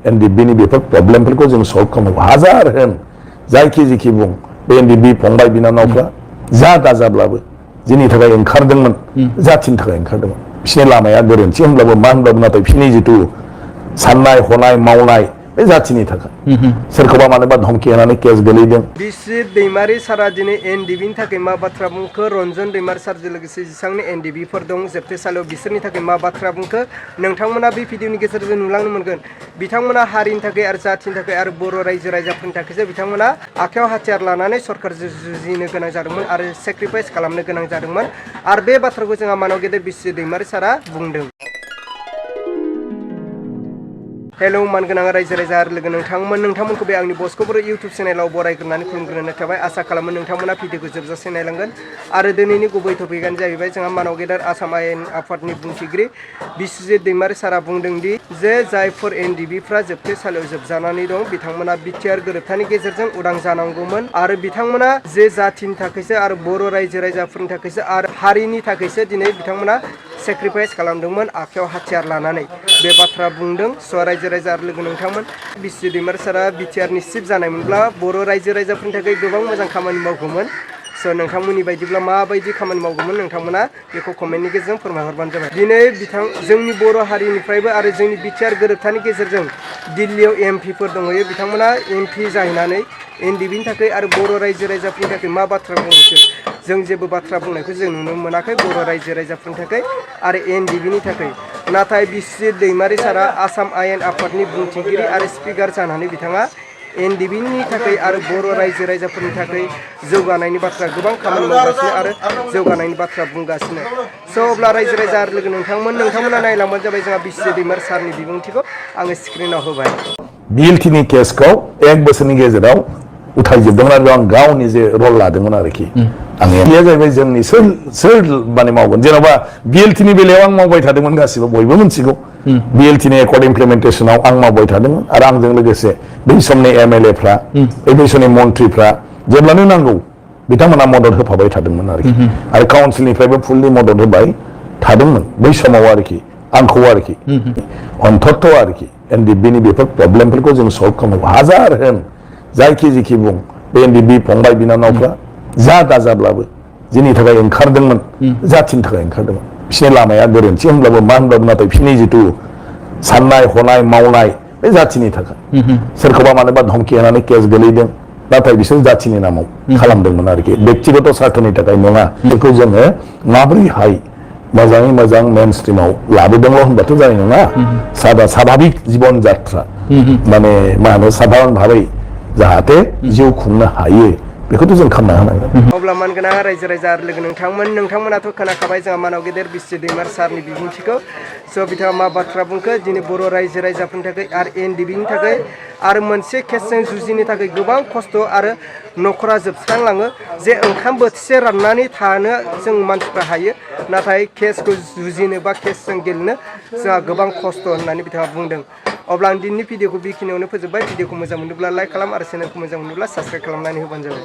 एनडिबिनि बेफोर प्रब्लेमफोरखौ जों सल्भ खालामो हाजार होन जायखि जिखि बुं बे एनडिबि फंबाय बिनानावफ्रा जा दाजाब्लाबो जोंनि थाखाय ओंखारदोंमोन जाथिनि थाखाय ओंखारदोंमोन बिसोरनि लामाया गोरोन्थि होनब्लाबो मा होनब्लाबो नाथाय बिसोरनि जिथु साननाय हनाय मावनाय बे जाथिनि थाखाय सोरखौबा मानोबा धमकी होनानै केस गोलैदों बिसि दैमारि सारा दिनै एनडिबिनि थाखाय मा बाथ्रा बुंखो रन्जन दैमारि सारजों लोगोसे जेसेबांनि एनडिबिफोर दं जोबथेसालियाव बिसोरनि थाखाय मा बाथ्रा बुंखो नोंथांमोना बे भिडिअनि गेजेरजों नुलांनो मोनगोन बिथांमोना हारिनि थाखाय आरो जाथिनि थाखाय आरो बर' रायजो राजाफोरनि थाखायसो बिथांमोना आखायाव हाथियार लानानै सरकारजों जुजिनो गोनां जादोंमोन आरो सेक्रिफाइस खालामनो गोनां जादोंमोन आरो बे बाथ्राखौ जोंहा मानाव गेदेर बिसि दैमारि सारा बुंदों हेलो मानगोनां रायजो राजा आरो लोगो नोंथांमोनखौ बे आंनि बस्क'बर इउटुब चेनेलाव बरायग्रोनानै खुलुमग्रोनाय थाबाय आसा खालामो नोंथांमोना भिडिअखौ जोबजासे नायलांगोन आरो दिनैनि गुबै टपिकआनो जाहैबाय जोंहा मानाव गेदेर आसाम आयेन आफादनि बुंथिगिरि बिस्वजित दैमारि सारा बुंदों दि जे जायफोर एनडिबिफ्रा जोबथेसालियाव जोबजानानै दं बिथांमोना बिटिआर गोरोबथानि गेजेरजों उदां जानांगौमोन आरो बिथांमोना जे जाथिनि थाखायसो आरो बर' रायजो राजाफोरनि थाखायसो आरो हारिनि थाखायसो दिनै बिथांमोना सेक्रिफाइस खालामदोंमोन आखायाव हाथियार लानानै बे बाथ्रा बुंदों स' रायजो राजा आरो लोगो नोंथांमोन बिसि दैमारि सारा बिटिआरनि चिफ जानायमोनब्ला बर' रायजो राजाफोरनि थाखाय गोबां मोजां खामानि मावगौमोन स' नोंथांमोननि बायदिब्ला माबायदि खामानि मावगौमोन नोंथांमोना बेखौ कमेन्टनि गेजेरजों फोरमायहरबानो जाबाय दिनै जोंनि बर' हारिनिफ्रायबो आरो जोंनि बिटिआर गोरोबथानि गेजेरजों दिल्लीयाव एमपिफोर दंहैयो बिथांमोना एमपि जाहैनानै एनडिबिनि थाखाय आरो बर' रायजो राजाफोरनि थाखाय मा बाथ्रा बुंखो जों जेबो बाथ्रा बुंनायखौ जों नुनो मोनाखै बर' रायजो राजाफोरनि थाखाय आरो एनडिबिनि थाखाय नाथाय बिस्वजित दैमारि सारा आसाम आयेन आफादनि बुंथिगिरि आरो स्पिकार जानानै बिथाङा एनडिबिनि थाखाय आरो बर' रायजो राजाफोरनि थाखाय जौगानायनि बाथ्रा गोबां खामानि मावगासिनो आरो जौगानायनि बाथ्रा बुंगासिनो स' अब्ला रायजो राजा आरो लोगो नोंथांमोना नायलांबानो जाबाय जोंहा बिस्वजित दैमारि सारनि बिबुंथिखौ आङो स्क्रिनाव होबाय बिएलटिनि केसखौ 1 बोसोरनि गेजेराव उथायजोबदोंमोन आरो आं गावनि जे रल लादोंमोन आरोखि आंनिया जाहैबाय जोंनि सोर माने मावगोन जेन'बा बिएलटिनि बेलायाव आं मावबाय थादोंमोन गासिबो बयबो मिथिगौ बिएलटिनि एकर्ड इमप्लिमेन्टेसनाव आं मावबाय थादोंमोन आरो आंजों लोगोसे बै समनि एमएलएफ्रा बै समनि मन्थ्रिफ्रा जेब्लानो नांगौ बिथांमोना मदद होफाबाय थादोंमोन आरो काउन्सिलनिफ्रायबो फुललि मदद होबाय थादोंमोन बै समाव आरोखि आंखौ आरोखि अन्तत' आरोखि एनडिबिनि बेफोर प्रब्लेमफोरखौ जों सल्भ खालामो हाजार होन जायखि जिखि बुं बे एनडिबि फंबाय बिनानावफ्रा जा दाजाब्लाबो जोंनि थाखाय ओंखारदोंमोन जाथिनि थाखाय ओंखारदोंमोन बिसोरनि लामाया गोरोन्थि होनब्लाबो मा होनब्लाबो नाथाय बिसोरनि जिथु साननाय हनाय मावनाय बे जाथिनि थाखाय सोरखौबा मानोबा धमकी होनानै केस गोलैदों नाथाय बिसोर जाथिनि नामाव खालामदोंमोन आरोखि बेक्तिगत स्वार्थनि थाखाय नङा बेखौ जोङो माबोरैहाय मोजाङै मोजां मेन स्ट्रिमाव लाबोदोंल' होनबाथ' जानाय नङा स्वाभाबिक जीवन जात्रा माने मा होनो साधारन भाबै जाहाथे जिउ खुंनो हायो बेखौथ' जों खालामना होनांगोन अब्ला मानगोनां रायजो राजा आरो लोगो नोंथांमोनाथ' खोनाखाबाय जोंहा मानाव गेदेर बिस्वजित दैमारि सारनि बिबुंथिखौ स' बिथाङा मा बाथ्रा बुंखो दिनै बर' रायजो राजाफोरनि थाखाय आरो एनडिबिनि थाखाय आरो मोनसे केसजों जुजिनो थाखाय गोबां खस्थ' आरो न'खरा जोबस्रांलाङो जे ओंखाम बोथिसे राननानै थानो जों मानसिफ्रा हायो नाथाय केसखौ जुजिनो बा केसजों गेलेनो जोंहा गोबां खस्थ' होननानै बिथाङा बुंदों अब्ला आं दिनैनि भिडिअखौ बेखिनियावनो फोजोबबाय भिडिअखौ मोजां मोनोब्ला लाइक खालाम आरो चेनेलखौ मोजां मोनोब्ला साबस्क्राइब खालामनानै होबानो जाबाय